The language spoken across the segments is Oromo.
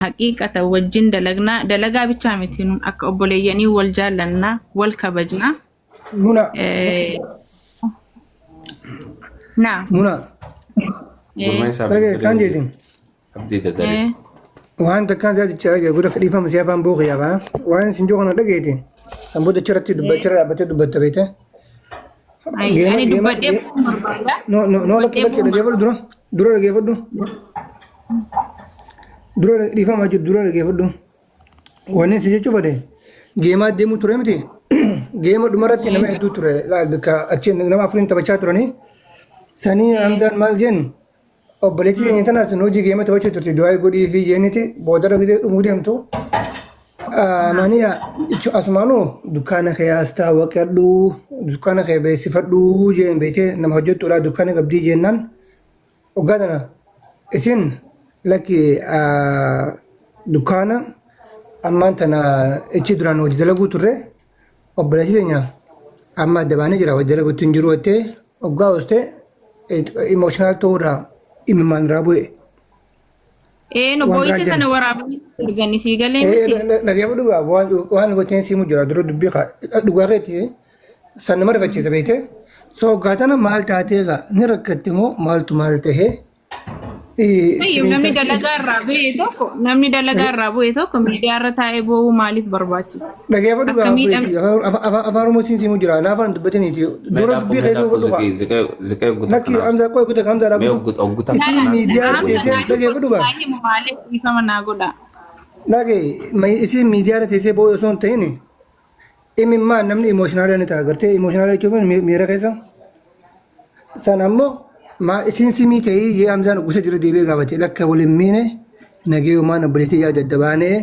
Haqiiqata wajjin dalagnaa dalagaa bichaa miti nun akka obboleeyyanii wal jaallannaa wal kabajnaa. Muna. Naa. Muna. Gurmeessaa Dhagee kan jedhin. Abdii Daddaree. Waan takkaan isaa jechaa dhagee guddaa dhiifama si afaan booqi yaabaa. Waan isin joo kana dhageeti. San booda achirratti dubbachirra dhaabbattee dubbatta beekte. Ani dubbadhee bu'uun barbaada. No no no lakki lakki dhageeffadhu dura. Dura dhageeffadhu. Dura dhiifama jiru dura dhageeffadhu. Wanni si jechuu fade geemaa deemuu ture miti. Geema dhumarratti nama hedduu ture. Laal bakka achi nama afuriin taphachaa turanii. Sanii Hamzaan maal jeen obboleettii keenya tanaas nu hojii geema taphachuu turte du'aa godhii fi jeeniti boodarra gidee dhumuu deemtu. Maniya asumaanuu dukkaana kee as taawwaqadhu dukkaana kee beeksifadhu jeen beektee nama hojjettuudha dukkaana qabdii jennaan Waggaa tana isin lakki dukkaana ammaan tana ichi duraan hojii dalaguu turre obboleessi keenya amma adda baanee jira hojii dalaguutti hin jiru jettee waggaa hoostee emotional ta'uurraa imimmaan irraa bu'e. Ee no Waan boo'icha biraa sana waraabanii erganii sii galee miti. Dhageeffadhu dhugaa waan waan goteen siimu jira dura dubbii dhugaa keetti san nama rifachiisa beekte. So waggaa tana maal taatee egaa ni rakkatte moo maaltu maal tahee? Tayyib namni dalagaa irraa bu'e tokko namni dalagaa irraa bu'e tokko miidiyaa irra taa'ee boo'uu maaliif barbaachisa? Dhageeffadhu Akka gaa miidhamni afaan Oromoo siin siimu jira na afaan dubbataniiti dura dubbii keessa hubadhu gaa. Ziqee ogguta Lakki Hamza qoy kuta Hamza Mee dhaabbatu. ogguta Isin miidiyaa irra teessee dhageeffadhu gaa. himu maaliif dhiifama naa godha? Dhagee isin miidiyaa irra teessee boo'u osoo hin ta'in Imimmaan namni emotional ni ta'a gartee emotional jechuun miira keessa. San ammoo maa isiin simii ta'ii jee Hamzaan gosa dura deebi'ee gaafate lakka waliin miine nageeyumaan obboleettii yaa adda baanee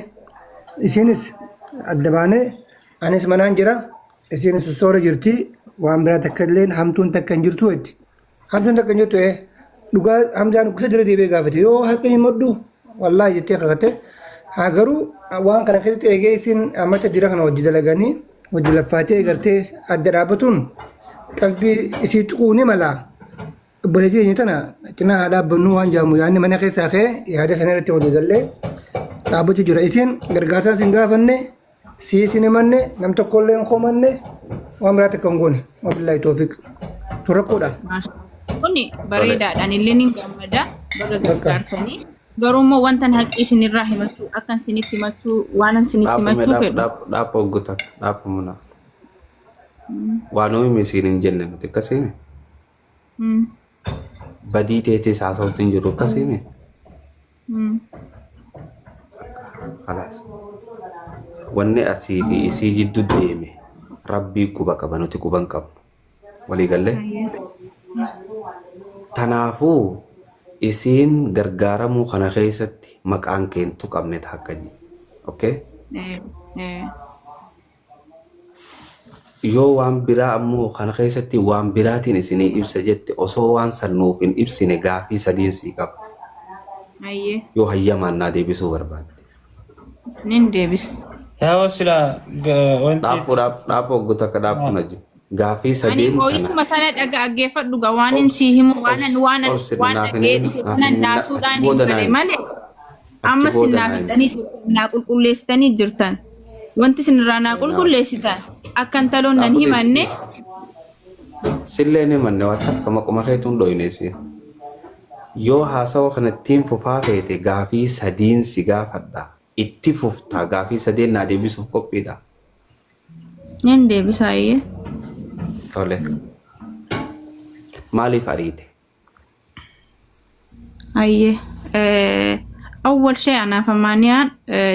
isiinis adda baanee anis manaan jira isiinis soora jirti waan biraa takka illee hamtuun takka hin jirtu jetti. Hamtuun takka hin jirtu ee dhugaa Hamzaan gosa dura deebi'ee gaafate yoo haqa himadhu wallaahi jettee kakatte haa garuu waan kana keessatti eegee isin ammata dira kana hojii dalaganii hojii laffaatee gartee adda dhaabbatuun qalbii isii tuquu ni mala. Obboleettii keenya tana cinaa haa dhaabbannu waan jaamu yaadni mana keessaa ka'e yaada sana irratti walii gallee dhaabbachuu jira. Isin gargaarsaa isin gaafanne Siis hin himanne nam tokko illee hin komanne waan biraa takka hin goone. Wabillaahi toofiq. Tun rakkoodha. Kuni bareedaadha. Ani illee nin gammada. Baga gargaartanii. Garuu immoo wanta haqqii isinirraa himachuu akkan isinitti himachuu waan isinitti himachuu fedhu. Dhaabba ogguta dhaabba muna. Waan himi siin hin jenne nuti akkasiimi. Badii teetis haasawutti hin jiru akkasiimi. Kalaas. Wanni asii fi isii jiddu deeme rabbii quba qaba nuti quba hin qabnu. Walii gallee? Tanaafuu isiin gargaaramuu kana keessatti maqaan kee hin tuqamne takka ji. Okay? Yoo waan biraa ammoo kana keessatti waan biraatiin isinii ibsa jette osoo waan san nuuf hin ibsine gaafii sadiin sii qaba. Hayyee. Yoo hayyamaan naa deebisuu barbaadde. Nin deebisa. Yaa silaa wanti Dhaabbu dhaabbu oggu takka dhaabbu na jiru. Gaafii Ani sadeen tana boo'ichuma sana dhaga dhaggeeffadhu gaa waan inni sii himu waan obsi waan obsi waan naaf hin dhagee himin dhufe naaf sana hin himin achi naasuudhaan hin booda naa bade himi. malee Achi amma isin booda naa naa himi. fixanii jirtan naa qulqulleessitanii jirtan wanti isin irraa naa qulqulleessitan akka intaloon nan Dhaabbu dhiisi himanne dhiisi. Sillee hin himanne waan takka maquma keetuun dhoyne isiin. Yoo haasawa kana ittiin fufaa feete gaafii sadiin si gaafadha. Itti fufta gaafii sadeen naa deebisuuf qophiidha. Nin deebisa eeyyee. Tole. Maaliif ariite? Ayyee. Awwal shay anaaf amaaniyaan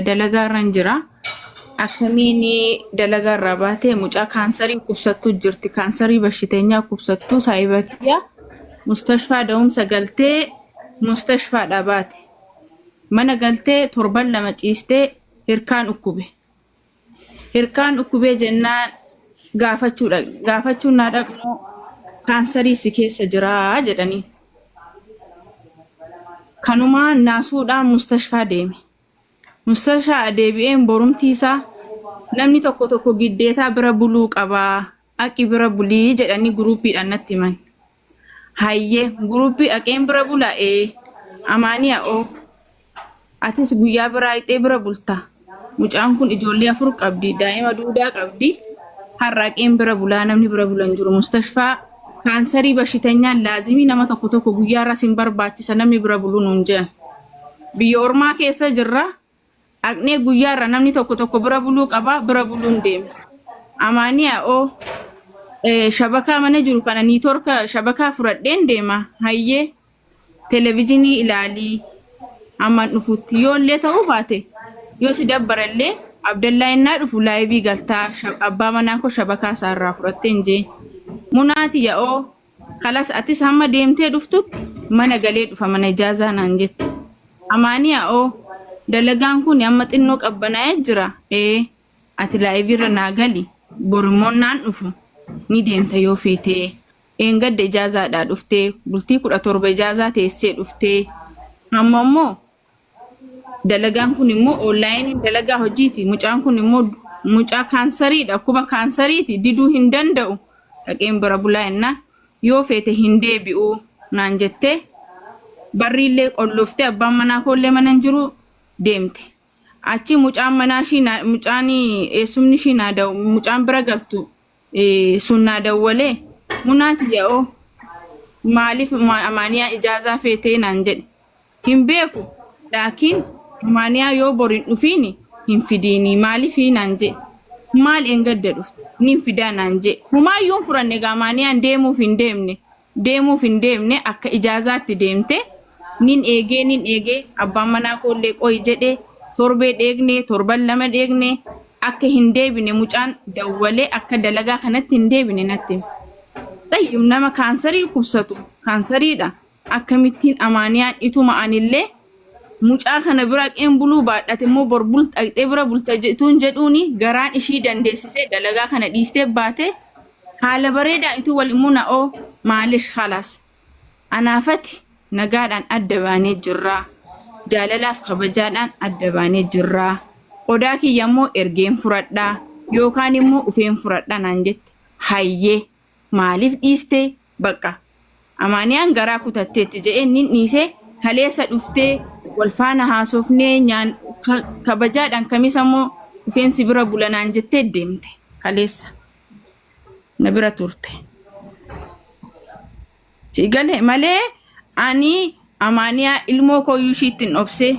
dalagaa irran jira. Akkamiin dalagaa irraa baatee mucaa kaansarii dhukkubsattuu jirti. Kaansarii bashiteenyaa dhukkubsattuu saahiba kiyya mustashfaa da'umsa galtee mustashfaadhaa baate. Mana galtee torban lama ciistee hirkaan dhukkube. Hirkaan dhukkubee jennaan gaafachuudha gaafachuun naa dhaqnu kaansarii si keessa jiraa jedhanii. Kanumaa naasuudhaan mustashfaa deeme. Mustashfaa deebi'een borumtii isaa namni tokko tokko giddeetaa bira buluu qabaa aqi bira bulii jedhanii guruupiidhaan natti himan. Hayyee guruupii aqeen bira bulaa ee amaaniya oo. Atis guyyaa biraa hixee bira bulta. Mucaan kun ijoollee 4 qabdi. Daa'ima duudaa qabdi. Har'aaqeen bira bulaa namni bira bulan jiru. Mustashfaa kaansarii bashitanyaan laazimii nama tokko tokko guyyaa irra sin barbaachisa namni bira buluu nuun jedhan. Biyya ormaa keessa jirra. Dhaqnee guyyaa irra namni tokko tokko bira buluu qaba bira buluun deema. Amaaniyaa oo shabakaa mana jiru kana niitoorka shabakaa fudhadheen deema. Hayyee televizhinii ilaalii amman dhufutti yoo illee ta'uu baate yoo si dabbara illee Abdallaa innaa dhufu laayivii galtaa abbaa manaa koo shabakaa isaa irraa fudhatteen jee munaati ya'oo kalas atis hamma deemtee dhuftutti mana galee dhufa mana ijaazaa naan jette amaanii ya'oo dalagaan kun amma xinnoo qabbanaa'ee jira ee ati laayivii irra naa gali borimmoo naan dhufu ni deemta yoo feetee Dheengadda ijaazaadhaa dhuftee, bultii 17 ijaazaa teessee dhuftee, amma immoo dalagaan kun immoo onlaayiniin dalagaa hojiiti. Mucaan kun immoo mucaa kaansariidha, dhukkuba kaansariiti, diduu hin danda'u. Dhaqeen bira bulaa jennaan yoo feete hin deebi'u naan jettee barriillee qolloftee abbaan manaa koollee mana hin jiru deemte. Achi mucaan manaa ishii mucaan eessumni ishii naa mucaan bira galtu sun naa dawwalee munaa tiyya oo maaliif amaaniyaa ijaazaa feetee naan jedhe hin beeku laakiin amaaniyaa yoo bor hin dhufiini hin fidiini maaliifii naan jedhe maal engadda dhufte nin fidaa naan jedhe humaayyuu hin furanne egaa amaaniyaan deemuuf hin deemne deemuuf hin deemne akka ijaazaatti deemte nin eegee nin eegee abbaan manaa koollee qoyi jedhe torbee dheegne torban lama dheegne akka hin deebine mucaan dawwalee akka dalagaa kanatti hin deebine natti hime. Xayyib nama kaansarii dhukkubsatu kaansariidha akkamittiin amaaniyaan ituma anillee mucaa kana bira qeen buluu baadhate immoo bor dhaqxee bira bulta jetuun jedhuuni garaan ishii dandeessisee dalagaa kana dhiistee baate haala bareedaan ituu wal immoo na'oo maalish khalaas anaafati nagaadhaan adda baanee jirraa jaalalaaf kabajaadhaan adda baanee jirraa qodaa kiyya immoo ergeen furadhaa yookaan immoo ufeen furadhaa naan jette hayyee maaliif dhiistee bakka amaaniyaan garaa kutatteetti jedhee nin dhiisee kaleessa dhuftee wal faana haasofnee nyaan kabajaadhaan kamisa immoo dhufeensi bira bula naan jettee deemte kaleessa na bira turte. Si gale malee ani amaaniyaa ilmoo kooyyuu ishiitti hin obsee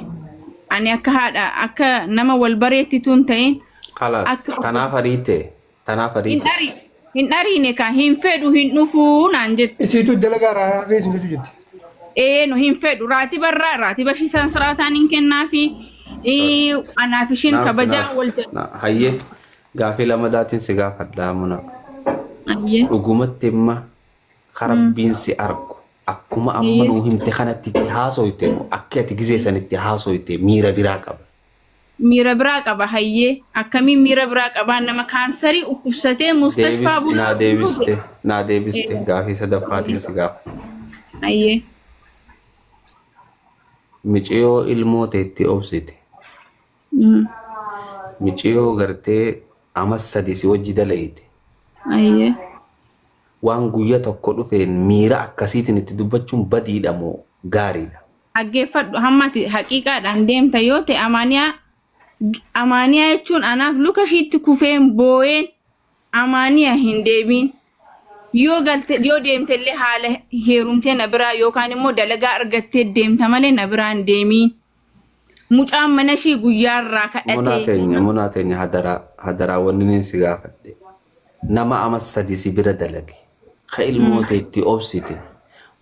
ani akka haadha akka nama wal bareetti tun ta'in Kalaas akka tanaaf ariite tanaaf hin ariite. dhari hin dhariine ka hin fedhu hin dhufuu naan jette. Isiitu dalagaa irraa hafee isin jechuu jirti. Ee nu hin fedhu raatiba irraa raatiba ishii san siraataan hin kennaafi anaaf ishiin Naaf kabajaa naaf wal jedhu. hayyee gaafii lamadaatiin si gaafadhaa muna. Ayyee. Dhugumatti imma ka rabbiin si argu akkuma amma Ayyee. nuu himte kanatti itti haasoyte moo akka ati gizee sanitti haasoyte miira biraa qaba. Miira biraa qaba hayyee akkamiin miira biraa qabaa nama kaansarii dhukkubsatee mustashfaa Deebis naa bulaa deebiste naa deebiste gaafii sadaffaatiin si gaafa. Hayyee. Miciyoo ilmoo teetti obsite. Miciyoo gartee ama sadi si wajji dalayte. Hayyee. Waan guyya tokko dhufeen miira akkasiitiin itti dubbachuun badiidha moo gaariidha? Dhaggeeffadhu hamma ati haqiiqaadhaan deemta yoo ta'e amaaniyaa amaaniyaa jechuun anaaf luka ishiitti kufeen boo'een amaaniyaa hin deebiin yoo galte yoo deemte illee haala heerumtee na biraa yookaan immoo dalagaa argattee deemta malee na biraa hin deemiin. Mucaan mana ishii guyyaarraa Munaa kadhatee teenya munaa teenya hadaraa hadaraa wanni niin si gaafadhe nama ama sadi si bira dalage ka ilmoo tee itti obsite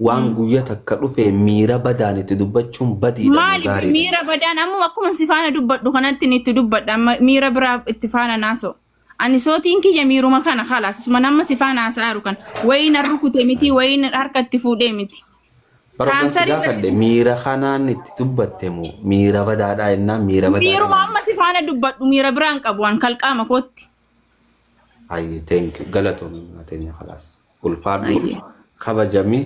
waan guyya takka dhufe miira badaan itti dubbachuun badiidha moo Maali gaariidha? miira badaan amma akkuma si faana dubbadhu kanatti inni itti dubbadha amma miira biraa itti faana naasoo. Ani sootiin kiyya miiruma kana khalaas isuma nama si faana haasa'aaru kana wayii na rukute miti wayii na harka itti fuudhee miti. Bara hoggan si Kaansarii gaafadhe miira kanaan itti dubbatte moo miira badaadhaa jennaan miira miiruma badaadhaa amma si faana dubbadhu miira biraan qabu an kalqaama kootti. Hayye thank you galatoomi munaa teenya khalaas ulfaadhu Hayye. kabajami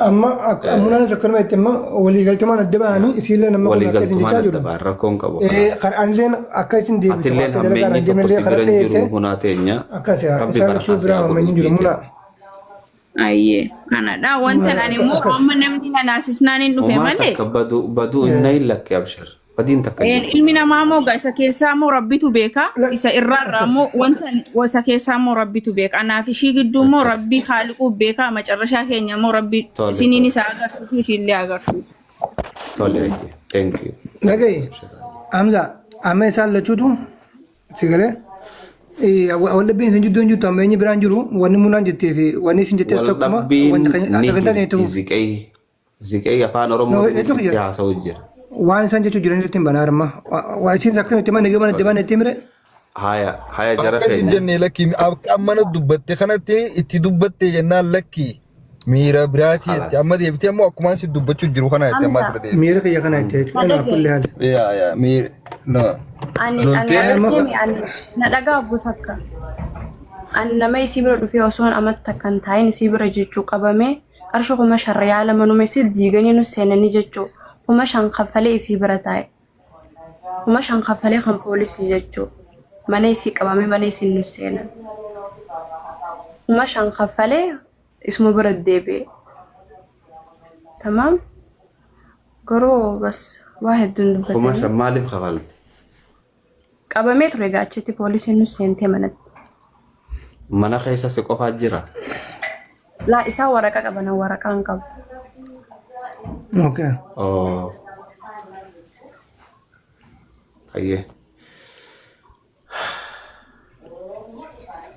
Amma akka munaanis akkanuma itti amma waliigaltumaan adda ba'anii isiillee nama kun akka isin waliigaltumaan jechaa adda jiru. ba'an rakkoon qabu khalaas. Anilleen akka isin deebitu Atilleen akka dalagaa hammeenyi irra tokko deemnellee si karaa bira hin jiru dheeyte munaa teenya akkas rabbi isaan barakaa lachuu si biraa haa godhu hammeenyi jiru dubbii munaa. teenya. Ayyee kanadha wanta ani immoo Akkas. amma namni na naasisnaan hin dhufe Homaa malee takka baduu baduu inna hin lakke abshir. Badiin takka hin Een, jirtu. Ilmi namaa immoo egaa isa keessaa immoo rabbitu beeka. Isa irraa irraa immoo wanta isa keessaa immoo rabbitu beeka. Anaaf ishii gidduu immoo Akkas. rabbii haaliquu beeka. Macarrashaa keenya immoo rabbi Tole isiniin tole. isa agarsiisu ishiillee agarsiisu. Tole eeyyee. Thank you. Thank you. Dhaga'i. Hamza amma isaan lachuutu si galee waldhabbiin isin jidduu hin jirtu amma eenyu biraan jiru wanni munaan jettee fi wanni isin jettees tokkuma Waldhabbiin wanni ni sagantaan jirti itti fufu. ziqee ziqee afaan No, Oromootiin jechuun sitti kiyya haasa'u jira. waan isaan jechuu jiran itti hin banaa amma. Waa isin akkamitti itti mana gama itti mana itti mire. Haya haya jara Akkas hin keenya. jenne lakki akka mana dubbatte kanatti itti dubbatte jennaan lakki miira biraatii jetti Khalas. amma deebitee ammoo akkumaan si dubbachuu jiru kana jetti ammaa Hamza, sirra deebite. Miira kiyya kana itti jechuudha. Kanaaf dhagaye. kulli haala. Yaa yaa miira no. Ani ani Loltee Amma agartee mi ani na dhagaa obbo takka. Ani nama isii bira dhufee osoon amata takka hin taa'in isii bira jechuu qabame qarshii 5,000 riyaala manuma isii diiganii nu seenanii jechuu 5,000 kaffalee isii bira taa'e. 5,000 kaffalee kan poolisii jechuu mana isii qabame mana isii nu seenan. 5,000 kaffalee isuma bira deebi'e. Tamaam garuu bas waa hedduun Kuma dubbatanii. shan maaliif kafalte? Qabamee ture egaa achitti poolisiin nu seentee manatti. Mana keessa si qofaa jira. Laa isaa waraqaa qaban waraqaa hin qabu. Okay. Oh. Hayyee.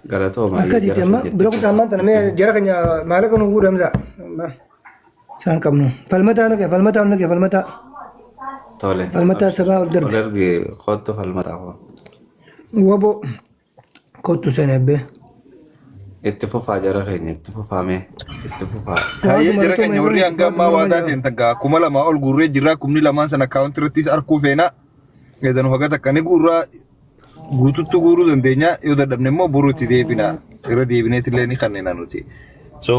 Galatooma hayyee Akkasitti jara amma keenya bira itti kutaa ammaan tana mee jara keenya maallaqa nu guudhu Hamza. Isaan qabnu. Falmataa naqe falmataa ol naqe falmataa. Tole. Falmataa Abshir. sabaa ol Ol darbe. ergi kottu falmataa koo. Wabo kottu seen ebbee. Itti fufaa jara keenya itti fufaa mee itti fufaa. Hayyee Waanuma jara ratuma keenya warri eeguun hanga ammaa waanuma waadaa jira. seentan gaa 2,000 ol guurree jirra kumni lamaan sana akkaawuntii irrattis arkuu feena. Eedanu haga takka ni guurraa guututtu guuruu dandeenya yoo dadhabne immoo boru itti deebina irra deebineetillee ni kannina nuti. So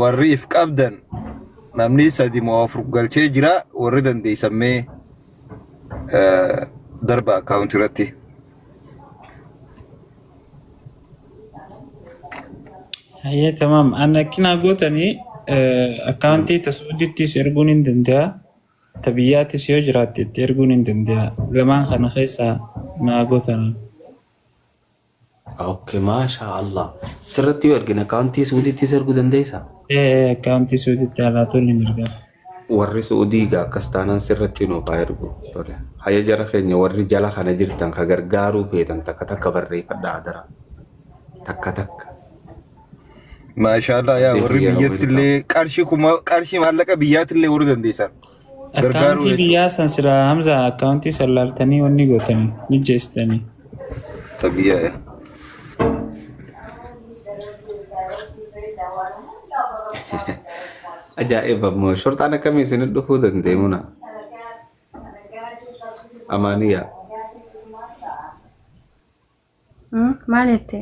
warri if qabdan namni sadi moo afur galchee jira warri dandeessan mee darba akkaawuntii irratti. Hayyee tamaam. Ani akkinaa gootanii akkaawuntii tasuudittis erguun hin danda'a. Ta biyyaattis yoo jiraatte itti erguun hin danda'a. Lamaan kana keessaa naa gootan. Okay, maasha Allah. Sirriitti yoo ergine akkaawuntii Suudiittis erguu dandeessaa? Ee akkaawuntii Suuditti alaa tolli mirgaa. Warri Suudii egaa akkas taanaan sirratti nuuf haa ergu. Tole. Hayya jara keenya warri jala kana jirtan ka gargaaruu feetan takka takka barreeffadhaa hadara. Takka takka. Maashaallah yaa warri Deefi yeroo biyyatti illee qarshii kuma qarshii maallaqa biyyaatti illee warri dandeessan gargaaruu Akkaawuntii jechuudha. biyyaa san silaa Hamza akkaawuntii san laaltanii wanni gootanii mijeessitanii. Ta biyyaa yaa. Ajaa'iba immoo shorxaan akkamii isin dhufuu danda'e muna? Amaaniyaa. Maal jette?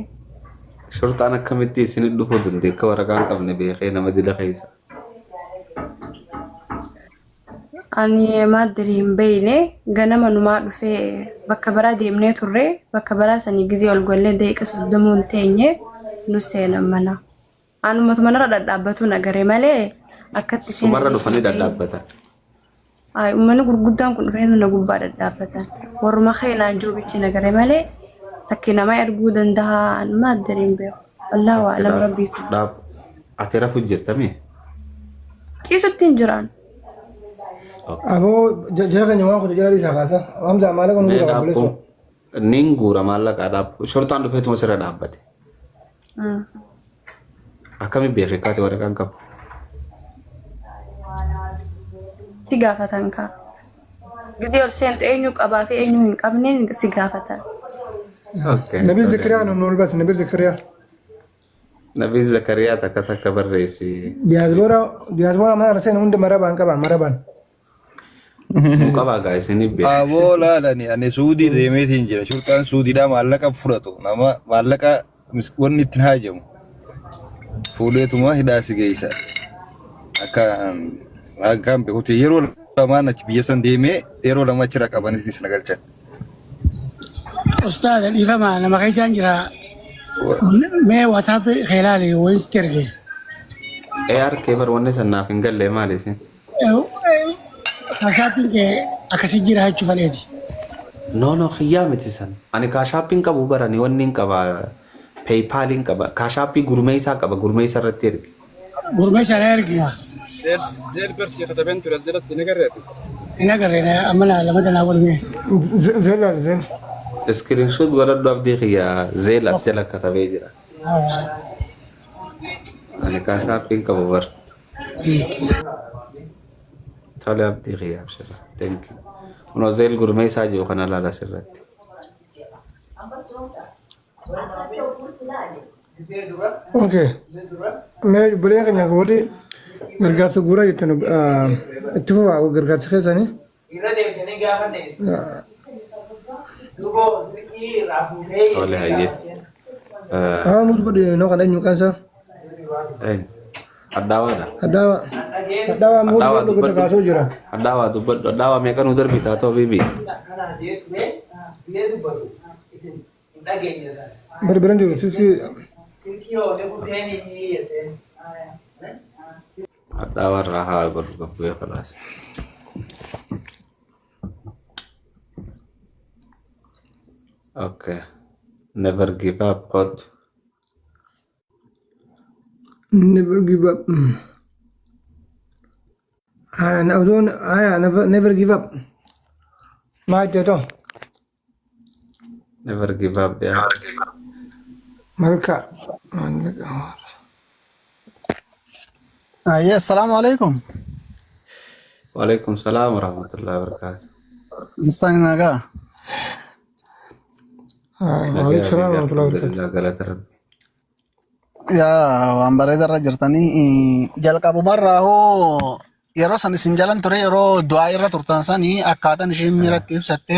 Shorxaan akkamitti isin dhufuu danda'e akka waraqaa hin qabne beekee nama dila keessa. Ani maaddirii hin beeyne ganama numaa dhufee bakka biraa deemnee turre bakka biraa sanii gizee ol gallee daqiiqa 30 hin teenye nu seenan mana. Anumatu manarra dhadhaabbatuun agaree malee akkatti Sumarra seenanii dhufanii hin beeyne. dhadhaabbatan. Ay, uummanni gurguddaan kun dhufee na gubbaa dhadhaabbatan. Warruma keenaan joobichi na gare malee takki nama erguu danda'a anuma addaan hin beeku. Wallaahu Okay, a'lam dhaab rabbii kun. dhaab ati rafu jirtamii? Ciisutti hin jiraan. Okay. Aboo jara keenya waan kutu jala dhiisaa kaasa. Hamza maallaqa nu Mee guuraa dhaabbu obboleessoo. nin guura maallaqaa dhaabbu shorxaan dhufeetuma sirra dhaabbate. Akkami beeke kaate waraqaan qabu. Si gaafatan kaa. Gizee ol seentu eenyu qabaa fi eenyu hin qabne si gaafatan. Okay, Nabil tole. Zikriyaa nu ol baas Nabil Zikriyaa. Nabil Zakariyaa takka takka barreessi. Diyaasbooraa diyaasbooraa mana kana seenu hunda marabaan qaba marabaan. Nu qabaa gaa isinii beeka. Aboo laalani ani suudii deemeetiin jira. Shurxaan suudiidhaa maallaqa fudhatu. Nama maallaqa wanni ittiin haajamu. Fuudheetuma hidhaa si geessa. Akka akkaan beekutti yeroo lamaan achi biyya san deemee yeroo lama achirra qabanitti na galchan. Ustaaza dhiifama nama keessaan jira. Mee WhatsApp kee ilaali wayin sitti erge. AR kee bar wanni san naaf hin galle maali isin? WhatsAppin kee Akkasii jira jechuu faleeti. No no kiyyaa miti san. Ani kaashaappiin qabu barani wanni hin qaba. Peepaaliin qaba. Kaashaappii gurmeessaa qaba. Gurmeessa irratti ergi. Gurmeessaa na ergi yaa. Zeel bersii katabeen ture jalatti ni garreeti. Hin agarre amma naa lama danaa walgee. Zeel zeel. Iskiriinshoot godhadhu abdii kiyya zeel as jala katabee jira. Ani kaashaappiin qabu bar. Tole abdii kiyya abshira. Thank you. Kunoo zeel gurmeessaa jiru kana laala asirratti. Okay. Mee obboleen keenya warri gargaarsa guuraa jettan itti fufaa gargaarsa keessanii. Tole hayyee. Haa mutu godhe noo kana eenyu qansa. Addaawaadha. Hadhaawaa. Hadhaawaa mutu Hadhaawaa godhu dubbadhu. kaasuu jira. Hadhaawaa dubbadhu. Hadhaawaa meeqa nu darbitaa ta'u bibi. Barbaran jiru sisi Hadhaawaa irraa haa godhu gabbee khalaas. Okay. Never give up qot. Never give up. Haa na odoon haa never give up. Maa itti ta'u Never give up yaa. Malka. Malka. Ayyee, assalaamu alaikum. Waalaikum salaam warahmatullahi wabarakatuh. Jirtanii nagaa? Waalaikum Nagaya salaam biyya warahmatullahi wabarakatuh. alhamdulillah galata rabbi. Yaa waan bareeda irra jirtanii jalqabumarraa hoo yeroo san isin jalan ture yeroo du'aa irra turtan sanii akkaataan isheen miiratti ibsatte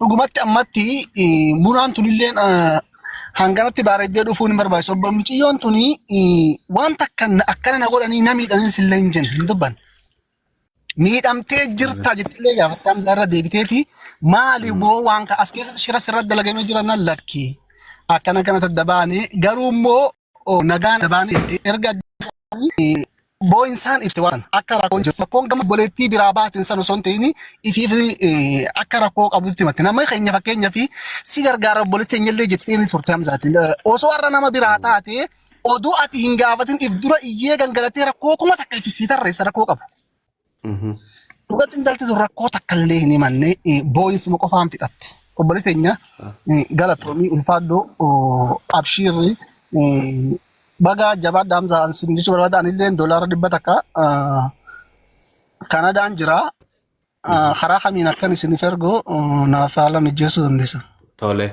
dhugumatti ammatti munaan tunilleen hanganatti bareeddee dhufuun hin barbaachisu. Obbo Miciyyoon tuni waan takka akkana na godhanii na miidhanis illee hin jenne hin dubbanne. Miidhamtee jirta jettillee gaafatte Hamzaa irra deebiteeti maali boo waan as keessatti shira sirra dalagamee jira nan lakki akkana kana taddabaane garuu immoo nagaan dabaane erga boo'insaan ibse waan akka rakkoon jiru rakkoon gama obboleettii biraa baatin san osoo hin ta'in ifiif akka rakkoo qabutti himatti nama keenya fakkeenyaa fi si gargaara obboleettii keenyallee jettee ni turte Hamzaatiin osoo har'a nama biraa taate oduu ati hin gaafatin if dura iyyee gangalatee rakkoo 1000 ifisii tarreessa rakkoo qabu. Dhugatti intalti tun rakkoo takka illee hin himanne boo'insuma qofaan fixatte. Obboleetti teenya galatoomii ulfaadhoo abshiirri baga jabaadhaa Hamzaa sin jechuu barbaada anillee $100 Kanadaan jira. Karaa kamiin akkan isiniif ergu naaf haala mijeessuu dandeessa. Tole.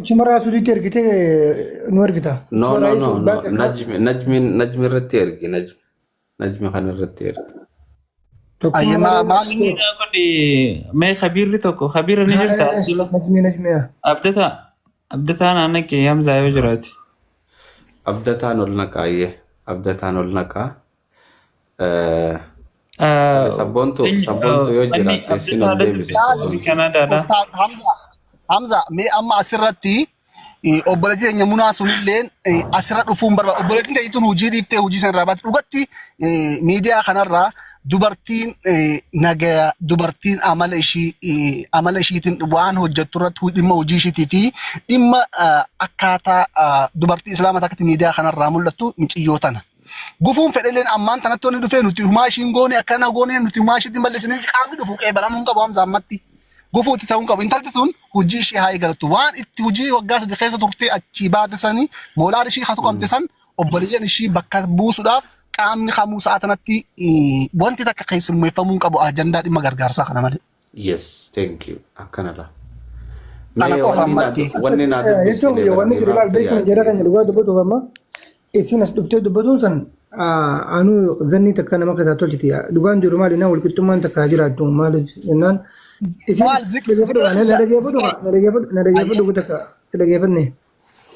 Ichuma raasuutti ergitee nu ergita. No Ichuma no no raayisuu no baank account najmi najmi najmi irratti ergi najmi najmi kana irratti ergi. Tokkummaa Ayyamaa malee maal inni Miidhaa godhi mee kabiirri tokko kabiira ni jirta Abdula najmi najmi yaa. abdataa abdataa naannoo kee Hamzaa yoo jiraate. Abdataan ol naqaa ayyee abdataan ol naqaa. Tole sabboontu sabboontu yoo Wanni jiraatte isin ol abdataadha deebisi dubbisa sabboontu. Kanaadaadha. Ustaaz Hamza Hamza mee amma asirratti obboleettii teenya munaa sunilleen asirra dhufuun barbaada. Obboleettiin teenya tun hojii dhiiftee hojii sana irraa baate dhugatti miidiyaa kanarraa dubartiin nagaya dubartiin amala ishii amala ishiitiin waan hojjettu irratti dhimma hojii ishiitii fi dhimma akkaataa dubartii islaama takkatti miidiyaa kanarraa mul'attu miciyyoo tana. Gufuun fedhelleen ammaan tanatti wanni dhufee nuti humaa ishiin goone akkana goone nuti humaa ishiitti hin balleessine qaamni dhufu qeebalamuu hin qabu Hamza ammatti. Gufuu itti ta'uu hin qabu. Intalti tun hojii ishee haa eegalattu. Waan itti hojii waggaa 3 keessa turtee achii baate sanii moolaan ishii haa tuqamte san obboleeyyan ishii bakka buusuudhaaf qaamni kamuu sa'a tanatti wanti takka keessummeeffamuu hin qabu ajandaa dhimma gargaarsaa kana malee. Yes, thank you. Akkana laa. Kana Mee qofa wanni naa ammatti. wanni naa Jechuun dubbistine kiyya wanni jiru laal beekama jara barreeffamaa keenya dhugaa dubbatuuf amma isin as dhuftee dubbatuun san anuu zannii takka nama keessaa tolchiti. Dhugaan jiru maali naa walqixxummaan takka haa jiraattu maaliif jennaan isin Maal zik dhaggeeffadhu zikira na dhaggeeffadhu zikira na dhaggeeffadhu na dhaggeeffadhu ayyee takka dhaggeeffanne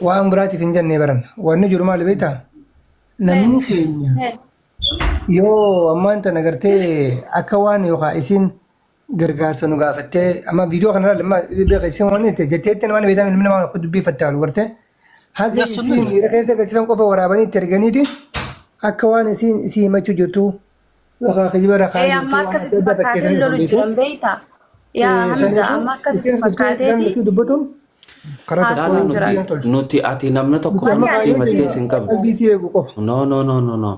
waan biraatiif hin jenne baran wanni jiru maali beektaa namni keenya yoo ammaan tana gartee akka waan yookaan isin gargaarsa nu gaafattee amma viidiyoo kana ilaali amma beeka isin waan itti jetteetti nama beektaa ilmi namaa akka dubbii fattaalu gartee haga Yes, isin sunnis. miira keessa galchisan qofa waraabanii itti erganiiti akka waan isin isii himachuu jirtu. yookaan kijiba irra Ee kaa'ee amma jirtu waan adda akkasitti addaa fakkaatee fakkeessanii lolu dhufan beekte. jiran beektaa? Yaa Hamza Saniifuu amma akkasitti isiin dhuftee isaan fakkaateeti lachuu dubbatuun karaa haasawaa tokkoon Laalaa jiran. biyyan nuti tolchu. nuti ati namni tokko Nuti kan amma nutti kaayyoon himattee keenya isin qabdu. qalbii isii eeguu qofa. No no no no no.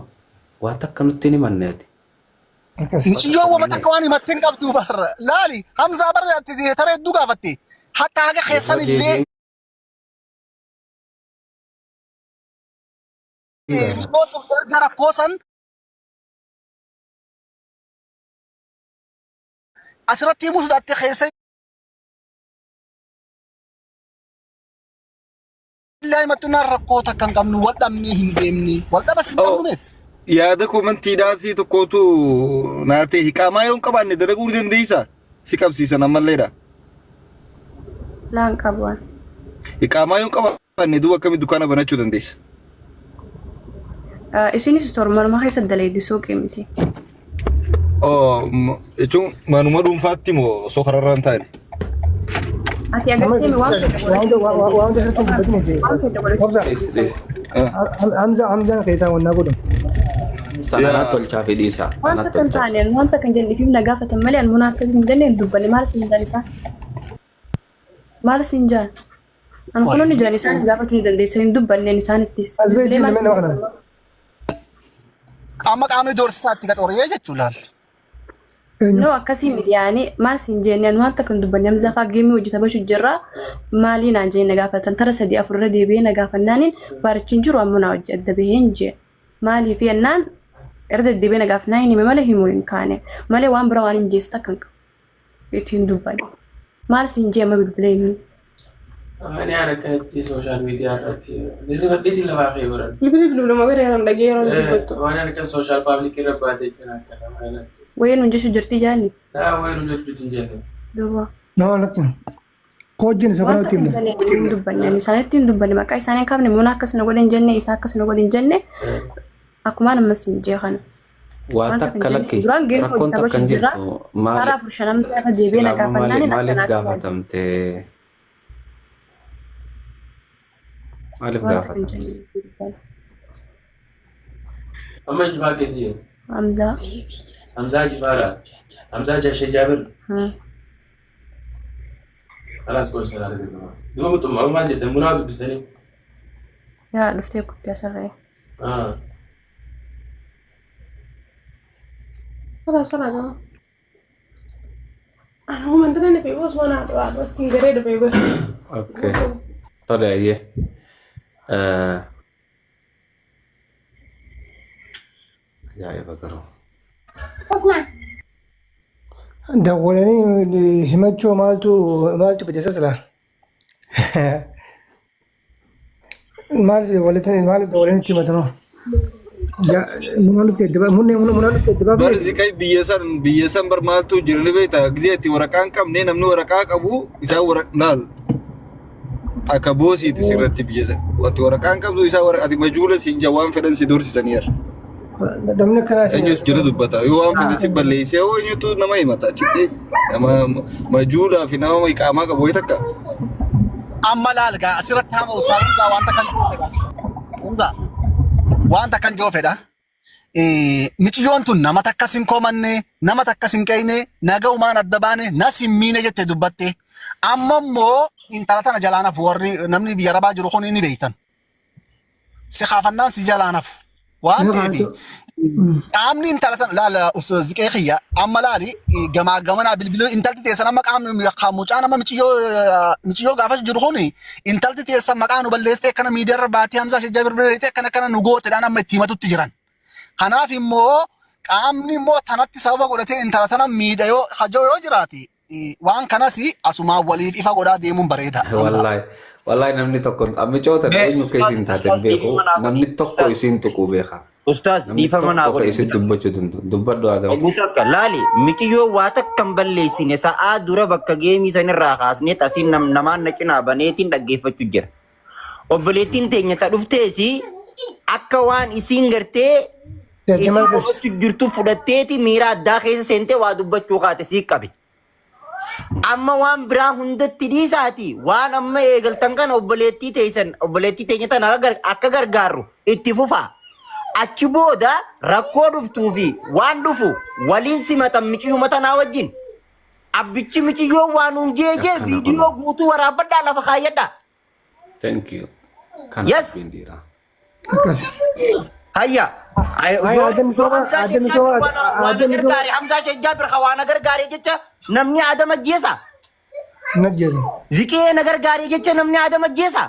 Waa takka nutti hin himanne ati. Akkas. Waa Miciyyoo takka wama namni takka waan himatte hin qabdu bar. Laali Hamzaa bar ati tara hedduu gaafatte. Hatta haga irra keessan illee deebiin miciyyoon tun erga rakkoo san asirratti himuu sodaatte keessa illee himattu naan rakkoo takka hin qabnu wal dhabnee hin deemne. Wal dhabas hin qabnu Oh, meet. yaada komantiidhaafi tokkotu naa ta'e hiqaamaa yoo hin qabaanne dalaguu ni dandeessaa? Si qabsiisan ammalleedha. Laan qabu an. Hiqaamaa yoo hin qabaanne duuba akkamitti dukkaana banachuu dandeessa? Isinis torbanuma keessa daleeddi suuqii miti. Oh, jechuun manuma dhuunfaatti moo osoo kararra hin taane? Ati agartee mi waan fedhe Waan godhachuu ni waan dandeessa. irratti dubbatni jee. Waan fedhe godhachuu Obsa ni Dhiisi dandeessa. dhiisi. Hamza Hamzaan keessaa wannaa godhu. Sana anaa tolchaa fi dhiisaa. Wanta Anaa kan tolchaa. taane wanta kan jenne fi na gaafatan malee an muna akkas hin jenne hin dubbanne maal sin jaan isaan maal sin jaan an kunoo ni jiran isaanis gaafachuu ni dandeessa hin dubbanneen isaanittis As bilbilee beektii maal nama sin nama kana. jaan Amma qaamni doorsisaa itti qaxooree jechuun laal. Eenyu? No akkasii miti yaani maal sin jenne an wanta kan dubbanne Hamzaa fa'aa geemii hojii taphachuu jirra maalii naan jenne na gaafatan tara sadii afur irra deebi'ee na gaafannaaniin baarichi hin jiru ammoo naa hojii adda bahee hin jee maaliif jennaan irra deddeebi'ee na gaafannaan hin hime malee himuu hin kaane malee waan bira waan hin jeesse takka hin qabu itti hin dubbanne maal sin jee amma bilbilee inni Ani aan akkanatti sooshaal miidiyaa irratti hirribadheetiin lafaa kee baran. Bilbili bilbiluma gara yeroo dhagee yeroo dubbattu. Waan akka sooshaal paablikii irra baatee kan akkana waan wayii nuun jechuu jirti jaanni Daa wayii nu jechuutti hin jenne. duuba Nama lakki. Koojjiin isa wanta kanatti hin himne. jenne hin dubbanne ani isaanitti hin dubbanne maqaa isaanii hin kaafne muna akkas na godhe hin jenne isaa akkas na godhe hin jenne akkumaan ammas hin jee kana Waa wanta kan takka jenne lakki duraan geemii hojii rakkoon takka taphachuu hin jirra jirtu maali karaa afur shanamta irra deebi'ee na silaama gaafannaan maali maaliif akkana akka gaafatamte maaliif wanta kan gaafatamte jenne hin dubbanne. Amma injifaa keessa jiru. Hamzaa Hamzaa Jifaara. Hamzaa Jashee Jaabir. Kalaas qoy salaala jedhama. Duba muxummaa maal jettan bunaa dubbistanii. Yaa dhuftee kuttee asirree. Ah. Sala sala gama. Ana humantana ni fi osoo na dha ittiin garee dhufee bara. Okay. Tole ayyee. Eh, Ajaa'iba garuu. Dawwalanii himachuu maaltu maaltu fide silaa? Maal fide walitti maal dawwalanii itti himatanoo? Munaan dhuftee itti munnee munaan dhuftee itti Bar baafne. ziqay biyya san biyya san bar maaltu jira ni beekta gizee itti waraqaa hin qabne namni waraqaa qabu isaan wara laal akka boosiiti sirratti biyya san ati waraqaa hin qabdu isaan waraqaa ati majuula siin jaa waan fedhan si doorsisanii har'a. Namni akkanaa isin Eenyus jala dubbata yoo waan fedhe si balleessee hoo eenyutu nama himata achitti nama majuulaa fi nama iqaamaa qabu wayii takka. Amma laal gaa asirratti hama ustaaz Hamzaa wanta kan jiru fedha. Hamzaa wanta kan jiru fedha. Miciyyoon tun nama takkas hin komanne nama takkas hin qeeyne nagaumaan adda baane nas hin miine jette dubbatte. Amma immoo intala tana jalaan hafu warri namni biyya arabaa jiru kun ni beektan. Si kaafannaan si jalaan hafu. Waan ta'eef qaamni intala tana laala ziqee kiyya amma laali gamaa gamanaa bilbiluu intalti teessan amma qaamni mucaan amma miciyyoo miciyyoo gaafas jiru kun intalti teessan maqaa nu balleessitee akkana miidiyaarra baatee Hamzaa Shajjaa birbirreetee akkana akkana nu gooteedhaan amma itti himatutti jiran. Kanaaf immoo qaamni immoo tanatti sababa godhatee intala tana miidha yoo hajoo yoo jiraate waan kanas asumaan waliif ifa godhaa deemuun bareeda. Hamzaa. Wallahi wallahi namni tokko ammicoota Mee eenyu akka ustaaz isin taate hin ustaaz beeku dhiifama naa godhi. namni tokko Ustaaz isin tuquu beeka. ustaaz Namni dhiifama naa tokko ka godhi. isin dubbachuu danda'u dubbadhu Adam. Oguu takka laali mikiyyoo waa takka hin balleessine sa'aa dura bakka geemii sanirraa kaasnee asiin nam, namaan na cinaa baneetiin dhaggeeffachuu jira. Obboleettiin teenya ta dhufteesi akka waan isiin gartee isii Jajjamaa galche. komachuu jirtu fudhatteeti miira addaa keessa seentee waa dubbachuu kaate sii qabe. Amma waan biraa hundatti dhiisaati waan amma eegaltan kana obboleettii teessan obboleettii teenya tana akka gargaarru itti fufaa. Achi booda rakkoo dhuftuu fi waan dhufu waliin simatan miciyyuma tanaa wajjin. Abbichi miciyyoo waa nuun jee jee Akkana viidiyoo kunoo. guutuu waraabbadhaa lafa kaayyadhaa. Thank you. Kana Yes. dubbiin dhiiraa. Akkas. Hayya. Ay, Yoo aadde yoo misooma, Hamzaa aadde Sheekh misooma, Jaabir waan waan aadde misooma. gargaare Hamzaa Sheekh Jaabir ka waan gargaare jecha namni Adam ajjeesa. Najjeesu. Ziqee na gargaare jecha namni Adam ajjeesa.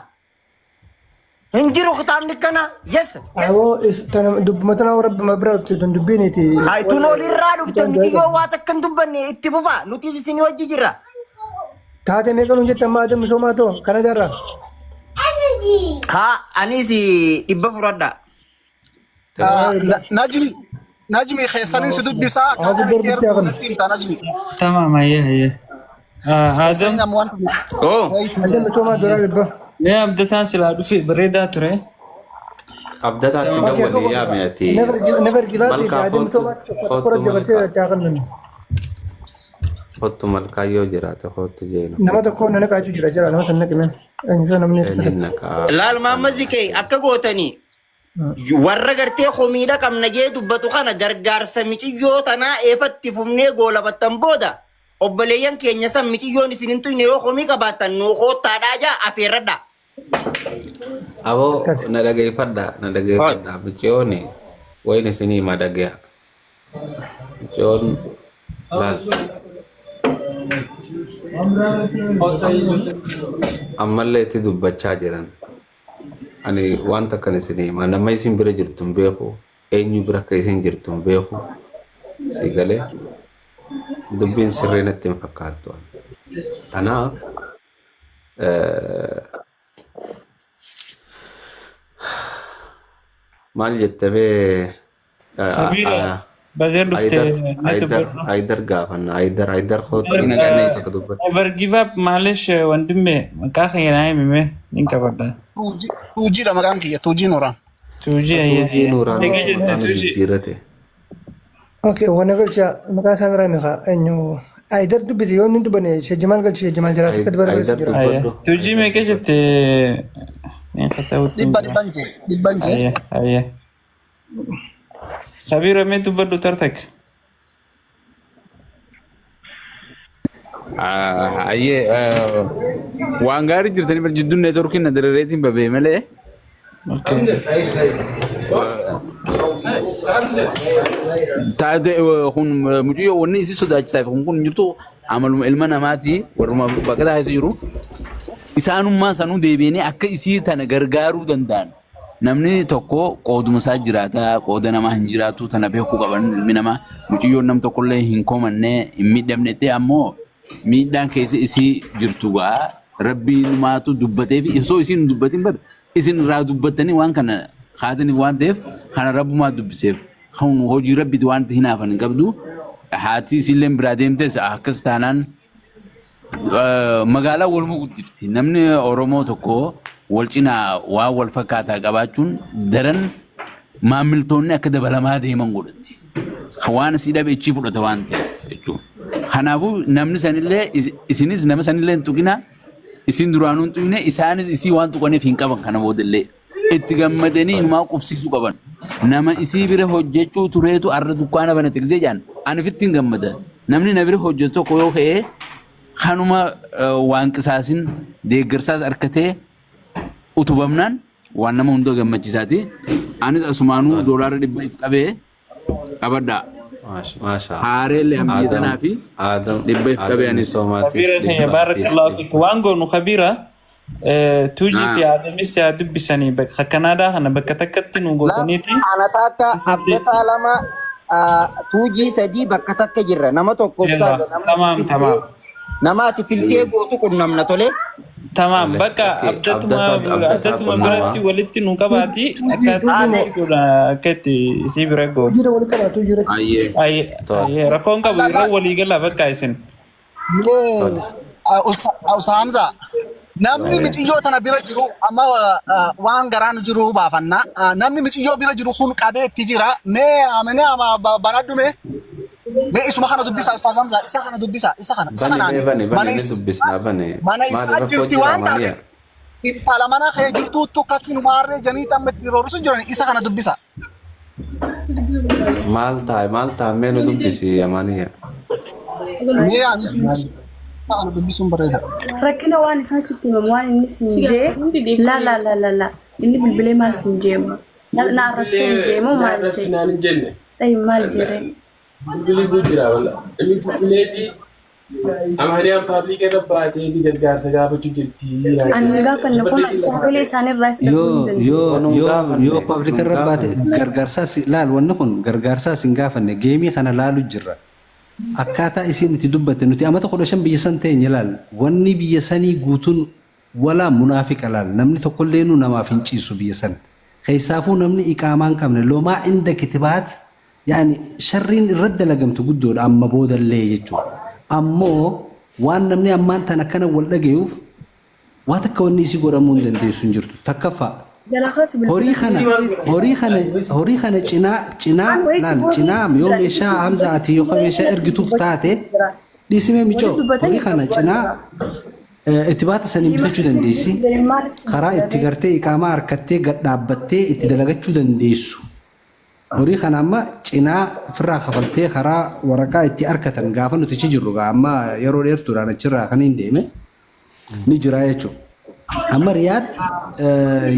Hin jiru kitaabni kana. Yes. Yes. Awoo dubbuma tana rabbi ma bira dhufte tun dubbiin iti. Ay tun olirraa dhufte miti yoo waa takka hin dubbanne itti fufa nutis isin wajji jirra. Taate meeqa nuun jette amma aadde misoomaa too kana jarra. Haa anis dhibba fudhadha. Najmi Najmi keessanin si dubbisaa akkaataan itti ergu natti himta Najmi. Tamam hayyee hayyee. Adam Keessanin amma wanta Oo. Aadde misoomaa doraa dhibba. mee abdataan silaa dhufe bareedaa ture. Abdataatti Okay, dawwali yaame ati Never give, never give up. malkaa Aadde kootu misoomaa tokko kootu dabarsee malkaa itti haa kennu. kootu malkaa yoo jiraate kootu jeenu Nama tokko na naqaachuu jira jira nama san naqime. Eenyu namni tokko eenyuun naqaa Laal maamma ziqee akka gootanii warra gartee komiidha qabna jee dubbatu kana gargaarsa miciyyoo tanaa eefatti fufnee goolabattan booda obboleeyyan keenya san miciyyoon isin hin tuyne yoo komii qabaattan nuu koottaadhaa jaa afeerradha. Aboo Akkas. na dhageeffadha na dhageeffadha mucayyoon wayin isinii hima dhagaya mucayyoon laal ammallee itti dubbachaa jiran Ani waan takkan isin hima nama isin bira jirtu hin beeku eenyu bira akka isin jirtu hin beeku si galee dubbiin sirrii natti hin fakkaattu. Kanaaf maal jette bee Sabiila baga dhufte Aydar natti Aydar dubbadhu. Aydar gaafanna Aydar Aydar kootu namni tokko dubbadhu. Never give up maalish wandimbe maqaa kee naa himi mee nin qabadha. Tuujiidha maqaan kiyya Tuujii Nuuraan. Tuujii ayyee Tuujii ayyee. Nuuraan Egaa jette maqaan tuujii. jijjiirate. Okay, waan galcha maqaa isaan irraa meeqa eenyu Aydar dubbisi yoo inni dubbanne Sheekh Jamaal galchi Sheekh Jamaal jiraatu akka dubara Aydar galchu jira. Ayyee. dubbadhu. Tuujii Aydar meeqa dubbadhu. jette meeqa ta'utti hin Dhibba jira. dhibban jee dhibban jee. Ayyee ayyee. Kabiira mee dubbadhu tartak. Ayyee waan gaarii jirtanii bar jidduun neetworkiin na darareetiin babee malee. Okay. Taate kun mucayyoo wanni isii sodaachisaa fi kun kun hin jirtu amaluma ilma namaati warruma bakka taa'ee jiru. Isaanummaa sanuu deebi'anii akka isii tana gargaaruu danda'an. Namni tokko qooduma isaa jiraata, qooda namaa hin jiraatu, tana beekuu qaban ilmi namaa. Mucayyoon nam tokkollee hin komanne, hin miidhamne ammoo miidhaan keessa isii jirtu gaa rabbiinumaatu dubbatee fi osoo isiin hin dubbatin bar isin irraa dubbattanii waan kana kaataniif waan ta'eef kana rabbumaa dubbiseef kan hojii rabbiiti waan itti hinaafan hin qabdu. Haati isiillee biraa deemtes akkas taanaan Magaalaa waluma guddifti. Namni Oromoo tokko wal cinaa waan wal fakkaataa qabaachuun daran maammiltoonni akka dabalamaa deeman godhatti. Waan asii dhabe ichii fudhata waan ta'eef jechuudha. Kanaafuu namni sanillee isinis nama sanillee hin tuqinaa isin duraanuu hin tuqne isaanis isii waan tuqaniif hin qaban kana boodallee. Itti gammadanii inumaa qubsiisuu qaban. Nama isii bira hojjechuu tureetu arra dukkaana banate gisee jedhan ani ofitti hin gammada. Namni na bira hojjetu tokko yoo ka'e kanuma waan qisaasin deeggarsaas argatee utubamnaan waan nama hunda gammachiisaati. Anis asumaanuu doolaara dhibba if qabee qabadhaa. Maasha. Haareellee an biyya tanaa fi Adam dhibba if qabee Adam anis. misoomaatis Kabiira keenya dhibba atiis barakallahu dhibba. fiik waan goonu kabiira tuujii fi aadamis yaa dubbisanii bakka Kanaadaa kana bakka takkatti nu gootaniiti. Ana takka abdataa lama tuujii sadii bakka takka jirra. Nama tokko ustaaza nama ati Tamaam filtee tamaam. nama ati filtee gootu qunnamna tole. Tamaam Tole. bakka Okay. abdatuma Abdataa abdataa abdatuma qunnamaa. biratti walitti nu qabaati akka Haate itti godha akka itti isii bira gootu. Jira wal qabaatu jira. Ayyee. Ayyee Tole. ayyee rakkoon qabu yeroo walii gala bakka isin. Mee Tole. Usta Hamza namni miciyyoo tana bira jiru amma waan garaan jiru baafanna. Namni miciyyoo bira jiru kun qabee itti jira. Mee amane ama banadhu mee. Mee isuma kana dubbisa Ustaaz Hamza isa kana dubbisa isa kana isa Bani kanaan mee bani mana bani ni is dubbisnaa bani. mana Maali isaa rakkoo jirti jira waan taate maaliya? intala mana kee jirtuuttu akkatti nu maarree janii amma itti roorrisu jiran isa kana dubbisa. Maal taa'e maal taa'e mee nu dubbisi Amaaniya. Mee anis ana dubbisuun bareeda. Rakkina waan isaan sitti himamu waan inni siin jee la la la la la inni bilbilee maal siin jee immoo na na arrabsee hin jee moo Na maal jee arrabsinaan hin jenne. Tayi maal jeeree Bilbilii kun jira wala. Inni bilbileeti Amaaniyaan pabliika irra baateeti gargaarsa gaafachuu jirti. Ani hin gaafanne kun sagalee isaaniirraas dhaguu hin Yoo dandeessu. yoo Nun yoo gaafanne yoo public nun irra baate gaafanne. gargaarsaas laal wanni kun gargaarsaas hin gaafanne geemii kana laalu jirra. Akkaataa isiin itti dubbatte nuti amata 15 biyya san teenye laal wanni biyya sanii guutuun walaa munaafiqa laal namni tokkolleenuu namaaf hin ciisu biyya san keessaafuu namni iqaamaa hin qabne lomaa inda kitibaat Yaani sharriin irra dalagamtu guddoodha amma boodallee jechuudha. Ammoo waan namni ammaan tana akkana wal dhagayuuf waa takka wanni isii godhamuu hin dandeessu hin jirtu. Takkaffaa Jalaa kaasi bilbila horii kana horii kana horii kana cinaa cinaa Waan wayii si laal booda cinaa yoo jira. meeshaa Hamza ati yookaan meeshaa ergituuf taate dhiisimee Wali micoo dubbatanii horii kana cinaa itti baata saniin bitachuu dandeessi. Karaa itti gartee iqaamaa harkattee gad dhaabbattee itti dalagachuu dandeessu. Horii kana amma cinaa ofirraa kafaltee karaa waraqaa itti arkatan gaafa nuti achi jirru gaa amma yeroo dheertuudhaan achirraa kan hin deeme ni jira jechuudha. Amma Riyaad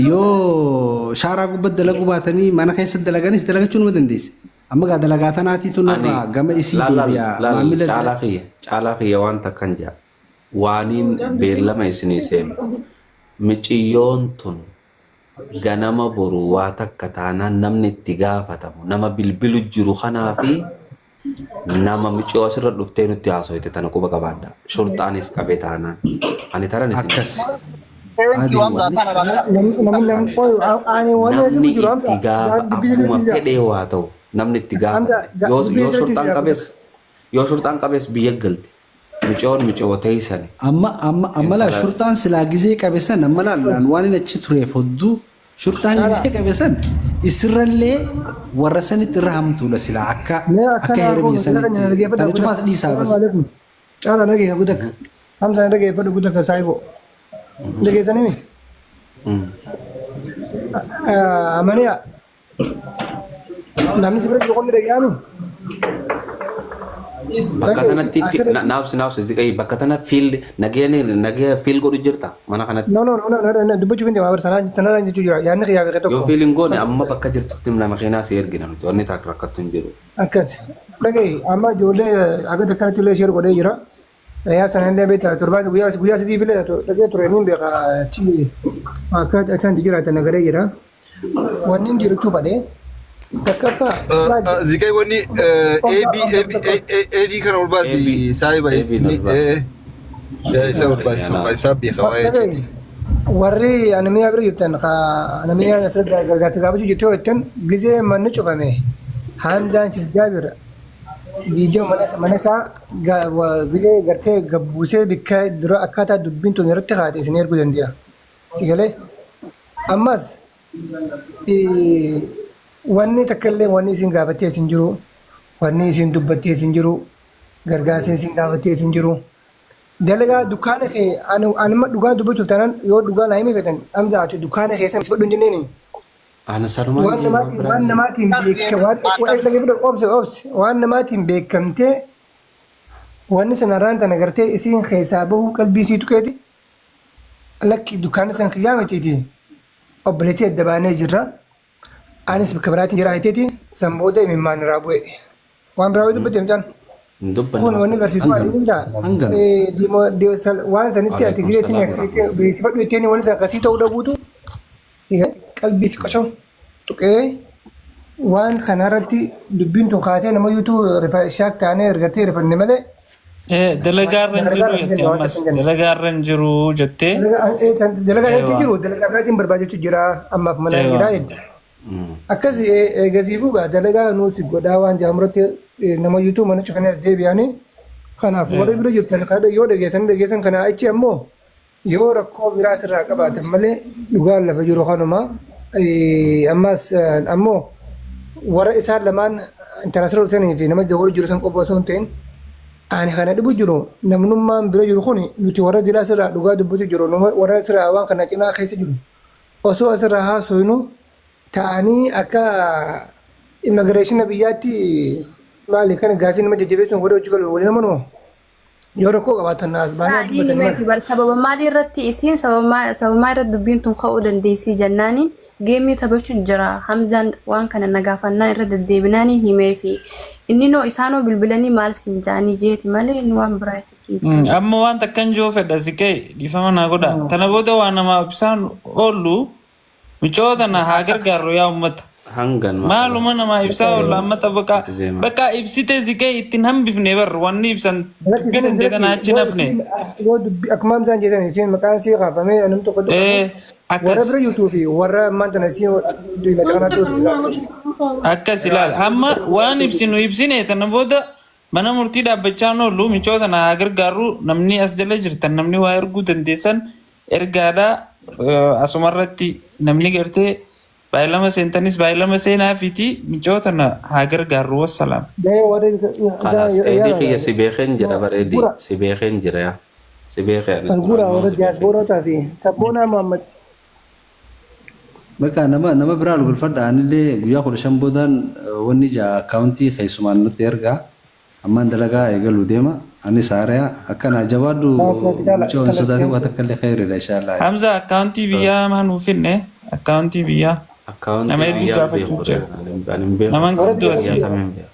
yoo shaaraa gubbatti dalaguu baatanii mana keessa dalaganis dalagachuu nama dandeesse. Amma gaa dalagaa tanaatiitu Ani narraa gama isii laal laal deebi'a laal maamila caalaa kiyya caalaa kiyya waan takkan jaa waaniin beellama isinii seenu miciyyoon tun Ganama boru waa takka taanaan namni itti gaafatamu nama bilbilu jiru kanaa fi nama miciyoo asirra dhuftee nutti haasoyte tana quba qabaadha. Shurxaanis qabe taanaan. Ani tanan isin Akkas. Thank you Hamza tana rakkina. Namni namni qoy ani wanni Namni jiru jiru itti Hamza gaafa dubbii akkuma jalatti fedhee waa ta'u namni itti Hamza gaafatama. Yoo dubbii yoo jalatti shurxaan qabes yoo shurxaan qabes biyya galti. Micoon micoo teeysani. Amma amma amma laa Intala shurxaan silaa gizee qabe san amma laal an waan inni achi tureef hodduu shurxaan Caalaa. gizee qabe san isirrallee warra sanitti irra hamtuudha silaa akka Mee akka akkana heera goonu biyya sila keenya sanitti dhaggeeffadha tana guddaka. cufaas dhiisaa Salaamu bas. alaikum. Caalaa dhageessa guddaka. Hamza na dhageeffadhu guddaka saayiboo. Dhageessanii mi? Amaniya Namni si bira jiru kun ni dhaga'ami. Bakka Dhaga'i tanatti asirratti. naabsi naabsi ziqayi bakka tana fiil nagaya nagaya fiil godhu jirta mana kanatti. No no no no no dubbachuuf hin deema bara tanaan tanaan jechuu jira yaadni kiyyaa fi kee Yoo tokko. fiil hin goone amma bakka jirtutti nama keenyaa si ergina nuti wanni taak rakkattu hin jiru. Akkas. Dhaga'i amma ijoollee akka takkanatti illee sheer godhee jira. Yaa sana illee beektaa torbaan guyyaa guyyaa sadii illee dhagee ture niin beeka achi akka isaan itti jiraatan agaree jira. Wanni hin jiru cufa fadhee takkaffaa Ziqay wanni AB AB AD kana ol baasi saahiba AB ol baasi. Isa ol baasi isa ol baasi isaa beeka waa'ee jechuuti. Warri anamiyaa bira jirtan anamiyaan asirratti gargaarsa gaafachuu jirtu yoo jettan gizee manni cufame Hamzaan Sheekh Jaabir Viidiyoo mana mana isaa gizee gartee gabbuusee bikka dura akkaataa dubbiin tun irratti kaate isin erguu danda'a. Si galee? Ammas wanni takka illee wanni isin gaafattee isin jiru, wanni isin dubbattee isin jiru, gargaarsa isin gaafattee isin jiru. Dalagaa dukkaana kee ani anuma dhugaa dubbachuuf taanaan yoo dhugaa naa himii feetan Hamza ati dukkaana keessan si fadhu hin jenneeni. Ana sanumaan Waan jee waan namaatiin biraan waan jee. namaatiin beeka waan waan dhaggeeffadhu obse obse waan namaatiin beekamtee wanni sanarraan tana gartee isiin keessaa bahuu qalbii isii tuqeeti lakki dukkaanni san kiyyaa mitiiti obboleettii adda baanee jirra anis bakka biraatiin jira jetteeti san booda imimmaan irraa bu'e waan biraa wayii dubbatte mucaan Hin dubbanne kun wanni agarsiisu Hangam ati hunda hangam waan sanitti ati Alaikum gisee isin salaam warahmatullahi. beeksifadhu jetteen wanni san akkasii ta'uu dhabuutu qalbii si qosoo tuqee waan kanarratti dubbiin tun kaatee nama yuutuu shaak taanee ergattee rifanne malee Dalagaa irra hin jiru jette ammas dalagaa irra hin jiru jettee. Dalagaa irra Eewwa. jiru dalagaa biraatiin barbaadachuu jira ammaaf mana Eewwa. jira jette. Akkas eegasiifuu gaa dalagaa nuus godhaa waan jaamuratti nama yuutuu mana cufanii as deebi'anii kanaaf warri bira jirtan yoo dhageessan dhageessan kanaa achi ammoo Yoo rakkoo biraa sirraa qabaatan malee dhugaan lafa jiru kanuma. Ammas ammoo warra isaan lamaan intala sirra dhufanii fi nama jawwar jiru san qofa osoo hin ta'in ani kana dhibu jiru namnummaan bira jiru kun nuti warra dilaa sirraa dhugaa dubbatu jiru warra sirraa waan kana cinaa keessa jiru osoo asirraa haasofnu ta'anii akka Immigireeshina biyyaatti maali kana gaafii nama jajjabeessuun warra hojii galu waliin amanuu yoo rakkoo qabaatan as baanii Ni dubbatan himeefi maali. bar sababa maalii irratti isiin sababa maal irratti dubbiin tun ka'uu dandeessii jennaaniin geemii taphachuu jira Hamzaan waan kana na gaafannaan irra deddeebinaaniin himeefi inninoo isaanoo bilbilanii maal siin ja'anii jeeti malee inni waan biraa itti hin jiru. Amma waan takkan jiru fedha siqee dhiifama naa godha. Tana booda waa namaa ibsaan oollu micoo tana haa gargaarru yaa uummata. Hangan Maaluma namaa ibsaa oolla amma bakka bakka ibsite siqee ittiin hambifne bar wanni ibsan Lakki dubbiin isin hin jedhan lakki achi yoo nafne. isin yoo dubbi akkuma Hamzaan jedhan isin maqaan sii kaafamee namni tokko tuqame Ee warra akkas bira jirtuu fi warra ammaan tana isin maqaa kanatti hojii gaafatan. Akkas ilaal amma waan ibsinu ibsine tana booda mana murtii dhaabbachaa hin oollu micoo tana haa gargaarru namni as jala jirtan namni waa erguu dandeessan ergaadha asumarratti namni gartee baay'ilama seentanis baay'ilama seenaafiiti micoo tana haa gargaarru wassalaam. Mee warri Kalaas eedii kiyya yaa si beekeen jira bareedii gura si beekeen jira yaa si beekee ani algura duraanuu warra si beekeen jira. diyaaspoorootaa fi sabboonaa Muhammad Bakka nama nama biraa ol galfadha anillee guyyaa 15 boodaan wanni ja'a akkaawuntii keessumaan nutti ergaa ammaan dalagaa eegaluu deema anis haaraya akkana jabaadhu mucoo hin sodaatin waa takka illee khayriidha inshallah. Hamza akkaawuntii biyyaa maa nuuf finne akkaawuntii biyyaa nama Akkaawuntii hedduu biyyaa hin gaafachuu beeku jira. ani hin beeku Naman warra qabdu biyya asii. biyyaa tam hin beeku.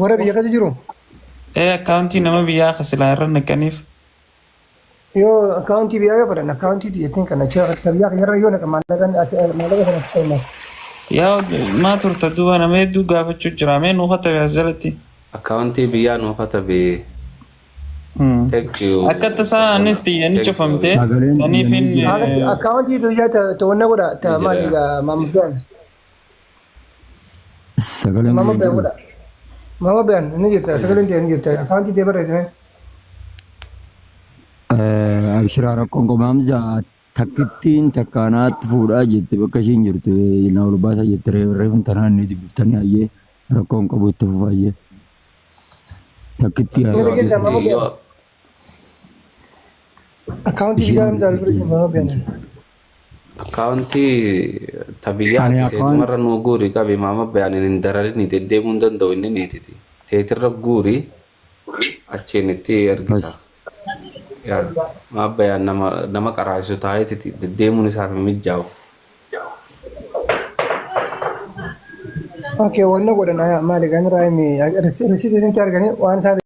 warra biyya keessa jiru Ee akkaawuntii nama biyyaa kasilaa irra naqaniif. yoo akkaawuntii biyyaa yoo fedhan akkaawuntii biyyattiin kana biyyaa kiyyarra yoo naqan maallaqa maallaqa sana sitti Yaa maa turta duuba nama hedduu gaafachuu jira mee nuu katabe as jalatti. Akkaawuntii biyyaa nuu katabe. Thank you. Akka tasaa anis xiyya ni Thank you. cufamte Sagaleen saniif xiyya hin ni jira. Akkaawuntii biyyaa ta'uun godha Ni jira maali yaa. gaa maamudaan Sagaleen Mama xiyya Bayan jiru. godha. Mama Bayan ni jirta sagaleen ta'e ni jirta akkaawuntii ta'e barreessime. Abshiraa rakkoon qabu Hamza takkittiin takkaanaatti fuudhaa jette bakka ishiin jirtu na ol baasaa jette reefun tanaan ni dubbiftanii hayyee rakkoon qabu itti fufaayyee. Takkittii Ni haa dhageessaa Mama Yoo Bayan. Akkaawuntii ishiin biyyaa Hamza Alfred Mama Bayan. Akkaawuntii ta biyyaati Ani akkaawun teetumarra nuu guuri qabi maama bayaaniin hin dararini deddeemuu hin danda'u inni niititi. Teetirra guuri achiin itti ergita. bas Yaa maama bayaan nama nama qaraasu taa'eetiti deddeemuun isaaf hin mijaa'u. Okay, wanna godhan maali kan irraa himi risiitii isin arganii waan isaan